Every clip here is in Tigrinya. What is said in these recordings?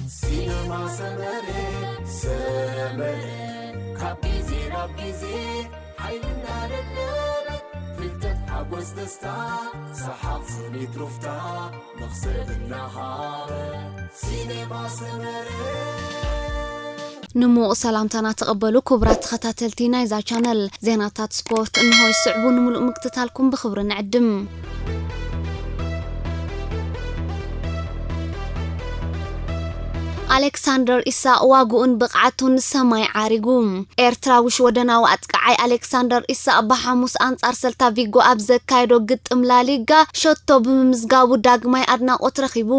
ሲነማ ሰመረ፣ ሰመረ፣ ካብ ግዜ ናብ ግዜ ሓይልና ደደበ፣ ፍልጠት፣ ሓጎስ፣ ደስታ፣ ሰሓቕ፣ ስኒት፣ ሩፍታ፣ መኽሰብ እናሃበ። ሲነማ ሰመረ። ንምዉቕ ሰላምታና ተቐበሉ ክቡራት ተኸታተልቲ ናይዛ ቻነል። ዜናታት ስፖርት እንሆ ይስዕቡ፣ ንምሉእ ምክትታልኩም ብኽብሪ ንዕድም። ኣሌክሳንደር ኢሳቕ ዋግኡን ብቕዓቱን ሰማይ ዓሪጉ። ኤርትራዊ ሽወደናዊ ኣጥቃዓይ ኣሌክሳንደር ኢሳቕ ብሓሙስ ኣንጻር ሰልታ ቪጎ ኣብ ዘካየዶ ግጥም ላሊጋ ሸቶ ብምምዝጋቡ ዳግማይ ኣድናቖት ረኺቡ።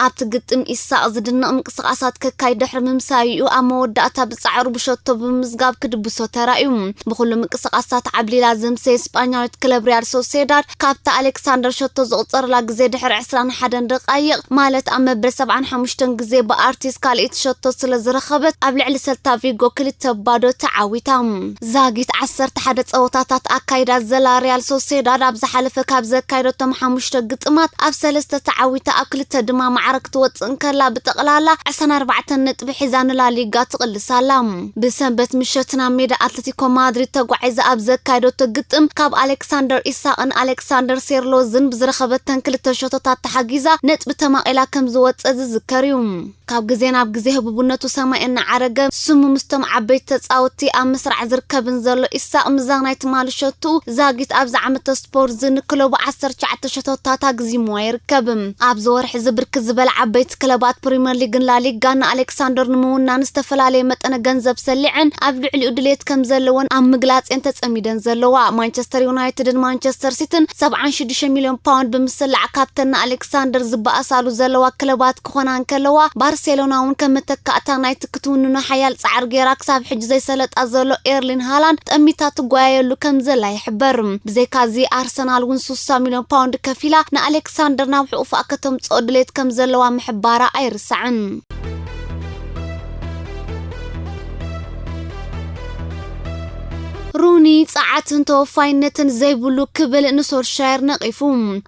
ኣብቲ ግጥም ኢሳቕ ዝድነቕ ምንቅስቓሳት ከካይድ ድሕሪ ምምሳዩ'ዩ ኣብ መወዳእታ ብጻዕሩ ብሸቶ ብምምዝጋብ ክድብሶ ተራእዩ። ብኹሉ ምንቅስቓሳት ዓብሊላ ዘምሰየ ስጳኛዊት ክለብ ሪያል ሶሴዳድ ካብታ ኣሌክሳንደር ሸቶ ዘቑጸረላ ግዜ ድሕሪ ዕስራን ሓደን ደቓይቕ፣ ማለት ኣብ መበል ሰብዓን ሓሙሽተን ግዜ ብኣርቲስ ካልኣይቲ ሸቶ ስለ ዝረኸበት ኣብ ልዕሊ ሰልታ ቪጎ ክልተ ባዶ ተዓዊታ። ዛጊት ዓሰርተ ሓደ ጸወታታት ኣካይዳ ዘላ ሪያል ሶሴዳድ ኣብ ዝሓለፈ ካብ ዘካየደቶም ሓሙሽተ ግጥማት ኣብ ሰለስተ ተዓዊታ ኣብ ክልተ ድማ ማዕረ ክትወጽእ እንከላ ብጠቕላላ ዕስራን ኣርባዕተን ነጥቢ ሒዛ ንላሊጋ ትቕልስ ኣላ። ብሰንበት ምሸት ናብ ሜዳ ኣትሌቲኮ ማድሪድ ተጓዒዛ ኣብ ዘካየደቶ ግጥም ካብ ኣሌክሳንደር ኢሳቕን ኣሌክሳንደር ሴርሎዝን ብዝረኸበተን ክልተ ሸቶታት ተሓጊዛ ነጥቢ ተማቒላ ከም ዝወጸ ዝዝከር እዩ። ካብ ግዜ ናብ ግዜ ህቡብነቱ ሰማይ እናዓረገ ስሙ ምስቶም ዓበይቲ ተጻወትቲ ኣብ ምስራዕ ዝርከብን ዘሎ ኢሳቕ ምዛን ናይ ትማሊ ሸትኡ ዛጊት ኣብዚ ዓመተ ስፖርት እዚ ንክለቡ ዓሰርተ ትሽዓተ ሸቶታት ኣግዚምዋ ይርከብ። ኣብዚ ወርሒ እዚ ብርክት ዝበላ ዓበይቲ ክለባት ፕሪምየር ሊግን ላሊጋን ንኣሌክሳንደር ንምውናን ዝተፈላለየ መጠነ ገንዘብ ሰሊዐን ኣብ ልዕሊኡ ድሌት ከም ዘለወን ኣብ ምግላጽ እየን ተጸሚደን ዘለዋ። ማንቸስተር ዩናይትድን ማንቸስተር ሲቲን ሰብዓን ሽዱሽተ ሚልዮን ፓውንድ ብምስላዕ ካብተን ንኣሌክሳንደር ዝበኣሳሉ ዘለዋ ክለባት ክኾና እንከለዋ፣ ባርሴሎና እውን ከም መተካእታ ናይቲ ክትውንኖ ሓያል ጻዕሪ ገይራ ክሳብ ሕጂ ዘይሰለጣ ዘሎ ኤርሊን ሃላንድ ጠሚታ ትጓየየሉ ከም ዘላ ይሕበር። ብዘይካዚ ኣርሰናል እውን ስሳ ሚልዮን ፓውንድ ከፊላ ንኣሌክሳንደር ናብ ሕቑፋ ከተምጽኦ ድሌት ከም ዘለዋ ምሕባራ ኣይርሳዕን። ሩኒ ጸዓትን ተወፋይነትን ዘይብሉ ክብል ንሶልሻየር ነቒፉ።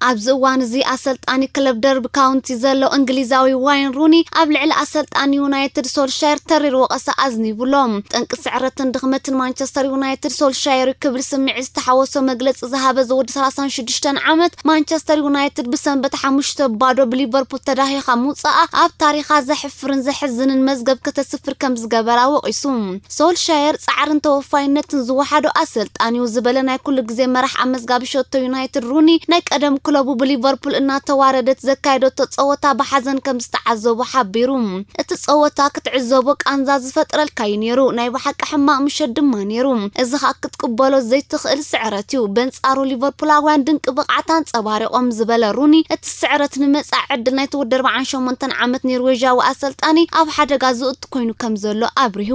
ኣብዚ እዋን እዚ ኣሰልጣኒ ክለብ ደርቢ ካውንቲ ዘሎ እንግሊዛዊ ዋይን ሩኒ ኣብ ልዕሊ ኣሰልጣኒ ዩናይትድ ሶልሻየር ተሪር ወቐሳ ኣዝኒቡሎ። ጠንቂ ስዕረትን ድኽመትን ማንቸስተር ዩናይትድ ሶልሻየር እዩ ክብል ስምዒት ዝተሓወሶ መግለጺ ዝሃበ እዚ ወዲ ሰላሳን ሽዱሽተን ዓመት ማንቸስተር ዩናይትድ ብሰንበት ሓሙሽተ ባዶ ብሊቨርፑል ተዳሂኻ ምውጻኣ ኣብ ታሪኻ ዘሕፍርን ዘሕዝንን መዝገብ ከተስፍር ከም ዝገበራ ወቒሱ። ሶልሻየር ጻዕርን ተወፋይነትን ዝወሓዶ ኣሰልጣኒ'ዩ ዝበለ ናይ ኩሉ ግዜ መራሕ ኣመዝጋቢ ሸቶ ዩናይትድ ሩኒ፣ ናይ ቀደም ክለቡ ብሊቨርፑል እናተዋረደት ዘካየደቶ ጸወታ ብሓዘን ከም ዝተዓዘቦ ሓቢሩ። እቲ ጸወታ ክትዕዘቦ ቃንዛ ዝፈጥረልካ'ዩ ነይሩ፣ ናይ ብሓቂ ሕማቕ ምሸት ድማ ነይሩ። እዚ ኸኣ ክትቅበሎ ዘይትኽእል ስዕረት'ዩ። በንጻሩ ሊቨርፑላውያን ድንቂ ብቕዓት ኣንጸባሪቖም ዝበለ ሩኒ፣ እቲ ስዕረት ንመጻኢ ዕድል ናይቲ ወዲ ኣርባዓን ሸሞንተን ዓመት ኖርዌዥያዊ ኣሰልጣኒ ኣብ ሓደጋ ዘእቱ ኮይኑ ከም ዘሎ ኣብሪሁ።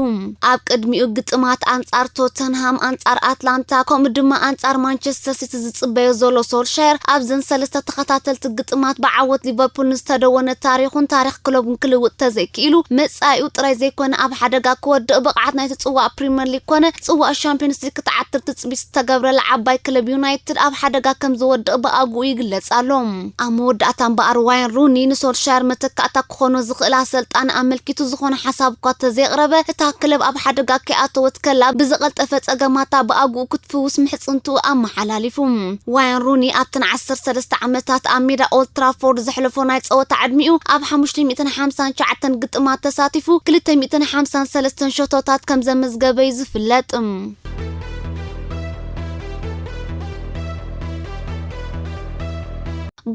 ኣብ ቅድሚኡ ግጥማት ኣንጻር ቶተንሃም፣ ኣንጻር ኣትላንታ፣ ከምኡ ድማ ኣንጻር ማንቸስተር ሲቲ ዝጽበዮ ዘሎ ሶልሻየር፣ ኣብዘን ሰለስተ ተኸታተልቲ ግጥማት ብዓወት ሊቨርፑል ንዝተደወነ ታሪኹን ታሪኽ ክለቡን ክልውጥ ተዘይክኢሉ፣ መጻኢኡ ጥራይ ዘይኮነ ኣብ ሓደጋ ክወድቕ፣ ብቕዓት ናይቲ ጽዋእ ፕሪምየር ሊግ ኮነ ጽዋእ ሻምፒዮንስ ሊግ ክትዓትር ትጽቢት ዝተገብረላ ዓባይ ክለብ ዩናይትድ ኣብ ሓደጋ ከም ዝወድቕ ብኣግኡ ይግለጽ ኣሎ። ኣብ መወዳእታ እምበኣር ዋይን ሩኒ ንሶልሻየር መተካእታ ክኾኖ ዝኽእል ኣሰልጣኒ ኣመልኪቱ ዝኾነ ሓሳብ እኳ ተዘየቕረበ፣ እታ ክለብ ኣብ ሓደጋ ከይኣተወት ከላ ብዝቐልጠፈ ጸገማታ ብኣግኡ ክትፍውስ ምሕጽንትኡ ኣመሓላሊፉ። ዋይን ሩኒ ኣብተን ዓሰርተ ሰለስተ ዓመታት ኣብ ሜዳ ኦልድ ትራፎርድ ዘሕለፎ ናይ ጸወታ ዕድሚኡ ኣብ ሓሙሽተ ሚእትን ሓምሳን ትሽዓተን ግጥማት ተሳቲፉ ክልተ ሚእትን ሓምሳን ሰለስተን ሸቶታት ከም ዘመዝገበ እዩ ዝፍለጥ።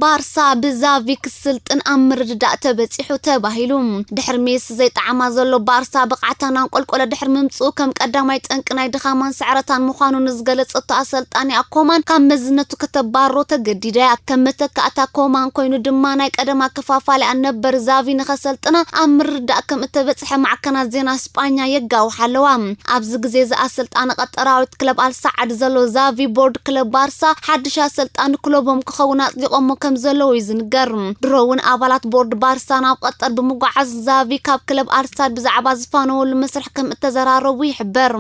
ባርሳ ብዛቪ ክስልጥን ኣብ ምርድዳእ ተበጺሑ ተባሂሉ። ድሕሪ ሜሲ ዘይጠዓማ ዘሎ ባርሳ ብቕዓታ እናንቆልቆለ ድሕሪ ምምጽኡ ከም ቀዳማይ ጠንቂ ናይ ድኻማን ስዕረታን ምዃኑ ንዝገለጸቶ ኣሰልጣኒኣ ኮማን ካብ መዝነቱ ከተባርሮ ተገዲዳ እያ። ከም መተካእታ ኮማን ኮይኑ ድማ ናይ ቀደም ኣከፋፋሊኣ ነበር ዛቪ ንኸሰልጥና ኣብ ምርድዳእ ከም እተበጽሐ ማዕከናት ዜና ስጳኛ የጋውሓ ኣለዋ። ኣብዚ ግዜ እዚ ኣሰልጣኒ ቀጠራዊት ክለብ ኣልሳዓድ ዘሎ ዛቪ ቦርድ ክለብ ባርሳ ሓድሽ ኣሰልጣኒ ክለቦም ክኸውን ኣጽዲቖሞ ከም ዘለዉ እዩ ዝንገር። ድሮ እውን ኣባላት ቦርድ ባርሳ ናብ ቀጠር ብምጓዓዝ ዛቪ ካብ ክለብ ኣልሳድ ብዛዕባ ዝፋነወሉ መስርሕ ከም እተዘራረቡ ይሕበር።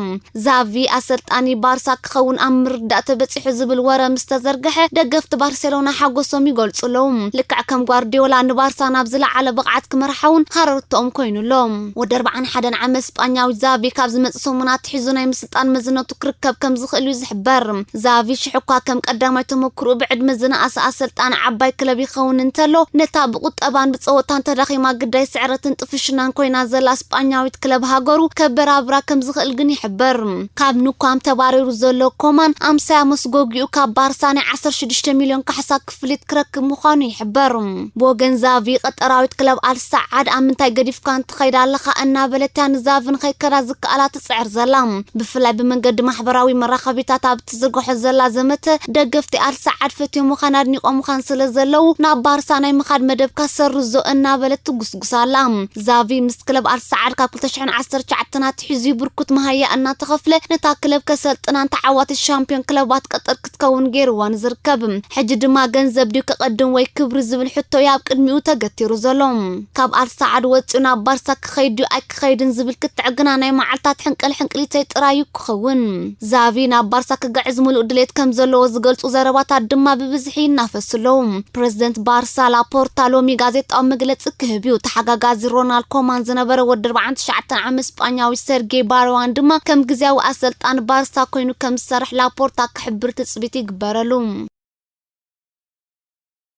ዛቪ ኣሰልጣኒ ባርሳ ክኸውን ኣብ ምርዳእ ተበጺሑ ዝብል ወረ ምስ ተዘርግሐ፣ ደገፍቲ ባርሴሎና ሓጎሶም ይገልጹ ኣለዉ። ልክዕ ከም ጓርዲዮላ ንባርሳ ናብ ዝለዓለ ብቕዓት ክመርሓ እውን ሃረርትኦም ኮይኑ ኣሎ። ወዲ ኣርባዓን ሓደን ዓመት ስጳኛዊ ዛቪ ካብ ዝመጽእ ሰሙን ኣትሒዙ ናይ ምስልጣን መዝነቱ ክርከብ ከም ዝኽእል እዩ ዝሕበር። ዛቪ ሽሕ እኳ ከም ቀዳማይ ተመክሮኡ ብዕድመ ዝነኣሰ ኣሰልጣኒ ዓባይ ክለብ ይኸውን እንተሎ፣ ነታ ብቁጠባን ብጸወታን ተዳኺማ ግዳይ ስዕረትን ጥፍሽናን ኮይና ዘላ ስጳኛዊት ክለብ ሃገሩ ከበራብራ ከም ዝኽእል ግን ይሕበር። ካብ ኑኳም ተባሪሩ ዘሎ ኮማን ኣምሳያ መስጎጊኡ ካብ ባርሳ ናይ ዓሰርተ ሽዱሽተ ሚልዮን ካሕሳ ክፍሊት ክረክብ ምዃኑ ይሕበር። ብወገን ዛቪ ቀጠራዊት ክለብ ኣልሳዓድ ኣብ ምንታይ ገዲፍካ እንትኸይድ ኣለኻ እናበለት እያ ንዛቪ ንኸይከዳ ዝከኣላ ትጽዕር ዘላ። ብፍላይ ብመንገዲ ማሕበራዊ መራኸቢታት ኣብ ትዝርግሖ ዘላ ዘመተ ደገፍቲ ኣልሳዓድ ፈትዮምኻን ኣድኒቖምኻን ስለ ዘለዉ ናብ ባርሳ ናይ ምኻድ መደብካ ሰርዞ እናበለት ትጉስጉስ ኣላ። ዛቪ ምስ ክለብ ኣልሳዓድ ካብ ክልተ ሽሕን ዓሰርተ ትሽዓተን ኣትሒዙ ብርኩት መሃያ እናተኸፍለ ነታ ክለብ ከሰልጥናን ተዓዋቲ ሻምፒዮን ክለባት ቀጠር ክትከውን ገይርዋ ንዝርከብ። ሕጂ ድማ ገንዘብ ድዩ ከቐድም ወይ ክብሪ ዝብል ሕቶ እዩ ኣብ ቅድሚኡ ተገቲሩ ዘሎ። ካብ ኣልሳዓድ ወጺኡ ናብ ባርሳ ክኸይድ ድዩ ኣይክኸይድን ዝብል ክትዕ ግና ናይ መዓልታት ሕንቅል ሕንቅሊተይ ጥራይ እዩ ክኸውን። ዛቪ ናብ ባርሳ ክግዕዝ ምሉእ ድሌት ከም ዘለዎ ዝገልጹ ዘረባታት ድማ ብብዝሒ ይናፈሱ ኣለዉ። ፕረዚደንት ባርሳ ላፖርታ ሎሚ ጋዜጣዊ መግለጺ ክህብ እዩ። ተሓጋጋዚ ሮናልድ ኮማን ዝነበረ ወዲ ኣርባዓን ትሽዓተን ዓመት ስጳኛዊ ሰርጌ ባርዋን ድማ ከም ግዝያዊ ኣሰልጣኒ ባርሳ ኮይኑ ከም ዝሰርሕ ላፖርታ ክሕብር ትጽቢት ይግበረሉ።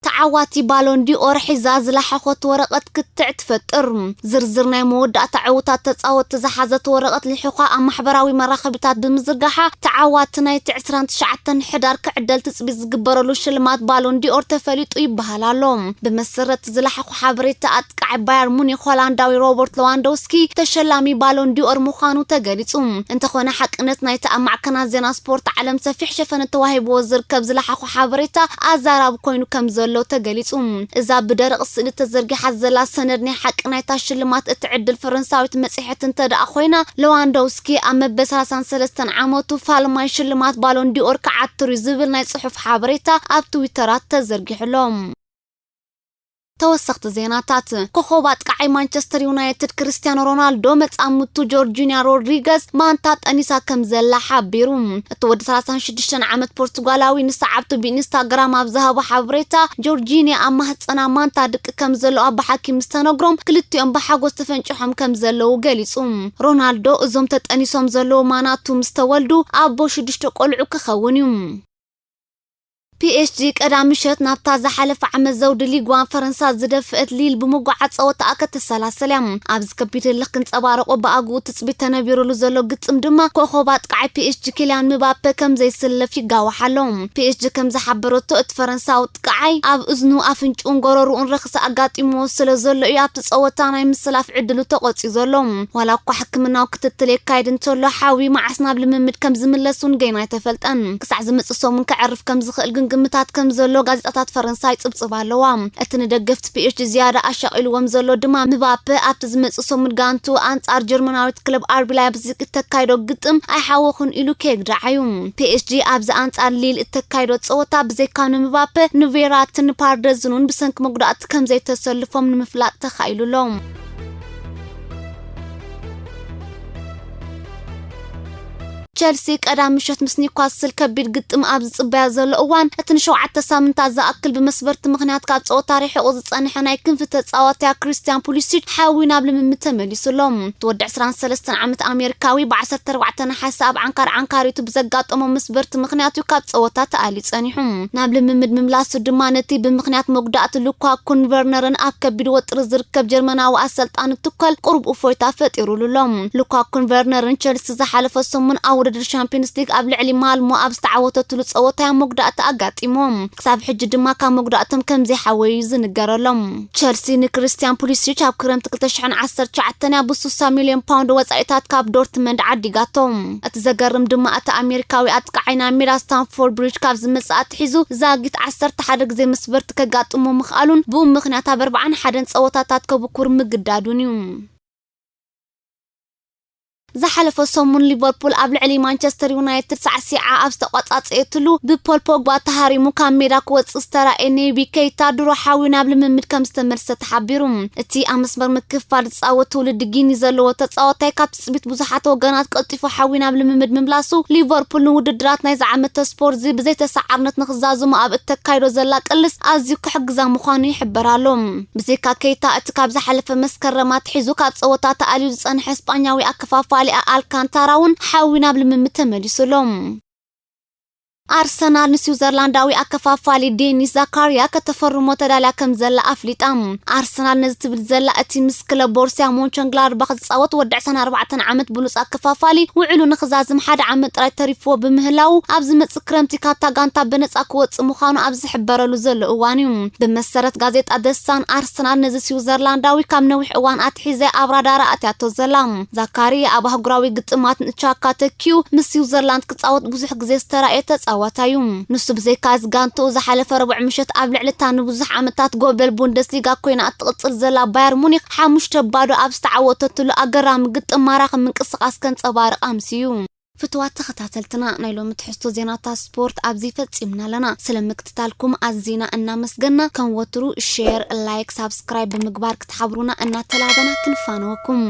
ተዓዋቲ ባሎን ዲኦር ሒዛ ዝለሓኾት ወረቐት ክትዕ ትፈጥር። ዝርዝር ናይ መወዳእታ ዕዉታት ተጻወትቲ ዝሓዘት ወረቐት ልሒዃ ኣብ ማሕበራዊ መራኸቢታት ብምዝርጋሓ፣ ተዓዋቲ ናይቲ ዕስራን ትሽዓተን ሕዳር ክዕደል ትጽቢት ዝግበረሉ ሽልማት ባሎን ዲኦር ተፈሊጡ ይበሃል ኣሎ። ብመሰረት ዝለሓኹ ሓበሬታ፣ ኣጥቃዒ ባየር ሙኒክ ሆላንዳዊ ሮበርት ሌዋንዶውስኪ ተሸላሚ ባሎን ዲኦር ምዃኑ ተገሊጹ። እንተኾነ፣ ሓቅነት ናይቲ ኣብ ማዕከናት ዜና ስፖርት ዓለም ሰፊሕ ሸፈነ ተዋሂብዎ ዝርከብ ዝለሓኹ ሓበሬታ ኣዛራቢ ኮይኑ ከም ዘሎ ተገሊጹ። እዛ ብደረቕ ስእሊ ተዘርጊሓ ዘላ ሰነድ ናይ ሓቂ ናይታ ሽልማት እትዕድል ፈረንሳዊት መጽሔት እንተ ደኣ ኮይና፣ ሌዋንዶውስኪ ኣብ መበል ሰላሳን ሰለስተን ዓመቱ ፋልማይ ሽልማት ባሎን ዲኦር ክዓትር እዩ ዝብል ናይ ጽሑፍ ሓበሬታ ኣብ ትዊተራት ተዘርጊሑ ኣሎ። ተወሰኽቲ ዜናታት። ኮኾብ ኣጥቃዓይ ማንቸስተር ዩናይትድ ክርስቲያኖ ሮናልዶ መጻምድቱ ጆርጂኒያ ሮድሪገዝ ማንታ ጠኒሳ ከም ዘላ ሓቢሩ። እቲ ወዲ ሰላሳን ሽዱሽተን ዓመት ፖርቱጋላዊ ንሰዓብቱ ብኢንስታግራም ኣብ ዝሃቦ ሓበሬታ፣ ጆርጂኒያ ኣብ ማህጸና ማንታ ድቂ ከም ዘለዋ ብሓኪም ምስ ተነግሮም፣ ክልቲኦም ብሓጎስ ተፈንጭሖም ከም ዘለዉ ገሊጹ። ሮናልዶ እዞም ተጠኒሶም ዘለዉ ማናቱ ምስ ተወልዱ ኣቦ ሽዱሽተ ቆልዑ ክኸውን እዩ። ፒኤስጂ ቀዳም ምሸት ናብታ ዝሓለፈ ዓመት ዘውዲ ሊግ ዋን ፈረንሳ ዝደፍአት ሊል ብምጉዓዝ ጸወታኣ ከተሰላስል እያ። ኣብዚ ከቢድ ህልኽ ክንጸባረቑ ብኣግኡ ትጽቢት ተነቢሩሉ ዘሎ ግጥም ድማ ኮኾብ ኣጥቃዓይ ፒኤስጂ ኪልያን ምባፔ ከም ዘይስለፍ ይጋዋሕ ኣሎ። ፒኤስጂ ከም ዝሓበረቶ እቲ ፈረንሳዊ ኣጥቃዓይ ኣብ እዝኑ ኣፍንጭኡን ጎረርኡን ረኽሲ ኣጋጢምዎ ስለ ዘሎ እዩ ኣብቲ ጸወታ ናይ ምስላፍ ዕድሉ ተቖጽዩ ዘሎ። ዋላ እኳ ሕክምናዊ ክትትል የካይድ እንተሎ ሓዊ መዓስ ናብ ልምምድ ከም ዝምለስ እውን ገና ኣይተፈልጠን። ክሳዕ ዝመጽእ ሰሙን ከዕርፍ ከም ዝኽእል ግን ግምታት ከም ዘሎ ጋዜጣታት ፈረንሳ ይጽብጽባ ኣለዋ። እቲ ንደገፍቲ ፒኤስጂ ዝያዳ ኣሻቒልዎም ዘሎ ድማ ምባፔ ኣብቲ ዝመጽእ ሰሙን ጋንቱ ኣንጻር ጀርመናዊት ክለብ ኣርቢ ላይፕዚግ እተካይዶ ግጥም ኣይሓወኹን ኢሉ ከየግድዓ እዩ። ፒኤስጂ ኣብዚ ኣንጻር ሊል እተካይዶ ጸወታ ብዘይካ ንምባፔ ንቬራትን ፓርደዝኑን ብሰንኪ መጉዳእቲ ከም ዘይተሰልፎም ንምፍላጥ ተኻኢሉ ኣሎ። ቸልሲ ቀዳም ምሸት ምስ ኒውካስል ከቢድ ግጥም ኣብ ዝጽበያ ዘሎ እዋን፣ እቲ ንሸውዓተ ሳምንታት ዝኣክል ብመስበርቲ ምኽንያት ካብ ጸወታ ርሒቑ ዝጸንሐ ናይ ክንፊ ተጻዋትያ ክሪስቲያን ፑሊሲች ሓዊ ናብ ልምምድ ተመሊሱ ኣሎ። እቲ ወዲ ዕስራን ሰለስተን ዓመት ኣሜሪካዊ ብ ዓሰርተ ኣርባዕተ ነሓሰ ኣብ ዓንካር ዓንካሪቱ ብዘጋጠሞ መስበርቲ ምኽንያት እዩ ካብ ጸወታ ተኣልዩ ጸኒሑ። ናብ ልምምድ ምምላሱ ድማ ነቲ ብምኽንያት መጉዳእቲ ሉካኩን ቨርነርን ኣብ ከቢድ ወጥሪ ዝርከብ ጀርመናዊ ኣሰልጣኒ ትኮል ቁሩብ እፎይታ ፈጢሩሉ ኣሎ። ሉካኩን ቨርነርን ቸልሲ ዝሓለፈ ሰሙን ኣብ ውድድር ሻምፒዮንስ ሊግ ኣብ ልዕሊ ማልሞ ኣብ ዝተዓወተትሉ ጸወታ እዮም መጉዳእቲ ኣጋጢሞም። ክሳብ ሕጂ ድማ ካብ መጉዳእቶም ከም ዘይሓወዩ ዝንገረሎም። ቸልሲ ንክሪስቲያን ፑሊሲች ኣብ ክረምቲ ክልተ ሽሕን ዓሰርተ ትሽዓተን እያ ብስሳ ሚልዮን ፓውንድ ወጻኢታት ካብ ዶርትመንድ ዓዲጋቶ። እቲ ዘገርም ድማ እቲ ኣሜሪካዊ ኣጥቃዓይ ናብ ሜዳ ስታንፎርድ ብሪጅ ካብ ዝመጽእ ኣትሒዙ ዛጊት ዓሰርተ ሓደ ግዜ መስበርቲ ከጋጥሞ ምኽኣሉን ብኡ ምኽንያት ኣብ ኣርባዓን ሓደን ጸወታታት ከብኩር ምግዳዱን እዩ። ዝሓለፈ ሰሙን ሊቨርፑል ኣብ ልዕሊ ማንቸስተር ዩናይትድ ሳዕሲዓ ኣብ ዝተቋጻጸየትሉ፣ ብፖል ፖግባ ተሃሪሙ ካብ ሜዳ ክወጽእ ዝተራእየ ኔቢ ኬይታ ድሮ ሓዊ ናብ ልምምድ ከም ዝተመልሰ ተሓቢሩ። እቲ ኣብ መስመር ምክፍፋል ዝጻወት ትውልዲ ጊኒ ዘለዎ ተጻዋታይ ካብ ትጽቢት ብዙሓት ወገናት ቀልጢፉ ሓዊ ናብ ልምምድ ምምላሱ፣ ሊቨርፑል ንውድድራት ናይዚ ዓመት ስፖርዚ ብዘይተሰዓርነት ንኽዛዝሙ ኣብ እተካይዶ ዘላ ቅልስ ኣዝዩ ክሕግዛ ምዃኑ ይሕበር ኣሎ። ብዘይካ ኬይታ፣ እቲ ካብ ዝሓለፈ መስከረም ኣትሒዙ ካብ ጸወታ ተኣልዩ ዝጸንሐ ስጳኛዊ ኣከፋፋሊ ኣልካንታራ እውን ሓዊ ናብ ልምምድ ተመሊሱ ኣሎ። ኣርሰናል ንስዊዘርላንዳዊ ኣከፋፋሊ ዴኒስ ዛካርያ ከተፈርሞ ተዳልያ ከም ዘላ ኣፍሊጣ። ኣርሰናል ነዚ ትብል ዘላ፣ እቲ ምስ ክለብ ቦርሲያ ሞንቸንግላድባኽ ዝጻወት ወዲ ዕስራን ኣርባዕተን ዓመት ብሉጽ ኣከፋፋሊ ውዕሉ ንኽዛዝም ሓደ ዓመት ጥራይ ተሪፍዎ ብምህላው፣ ኣብ ዝመጽእ ክረምቲ ካብታ ጋንታ ብነጻ ክወጽእ ምዃኑ ኣብ ዝሕበረሉ ዘሎ እዋን እዩ። ብመሰረት ጋዜጣ ደሳን፣ ኣርሰናል ነዚ ስዊዘርላንዳዊ ካብ ነዊሕ እዋን ኣትሒዘ ኣብ ራዳራ ኣትያቶ ዘላ። ዛካርያ ኣብ ኣህጉራዊ ግጥማት ንቻካ ተኪዩ ምስ ስዊዘርላንድ ክጻወት ብዙሕ ግዜ ዝተራእየ ተጻዋታይ እዩ። ንሱ ብዘይካ እዚ ጋንትኡ ዝሓለፈ ረቡዕ ምሸት ኣብ ልዕሊ እታ ንብዙሕ ዓመታት ጎበል ቡንደስሊጋ ኮይና እትቕጽል ዘላ ባየር ሙኒክ ሓሙሽተ ባዶ ኣብ ዝተዓወተትሉ ኣገራሚ ግጥም ማራኺ ምንቅስቓስ ከንጸባርቕ ኣምስዩ። ፍትዋት ተኸታተልትና፣ ናይ ሎሚ ትሕዝቶ ዜናታት ስፖርት ኣብዚ ፈጺምና ኣለና። ስለ ምክትታልኩም ኣዚና እናመስገና፣ ከም ወትሩ ሼር፣ ላይክ፣ ሳብስክራይብ ብምግባር ክትሓብሩና እናተላበና ክንፋነወኩም።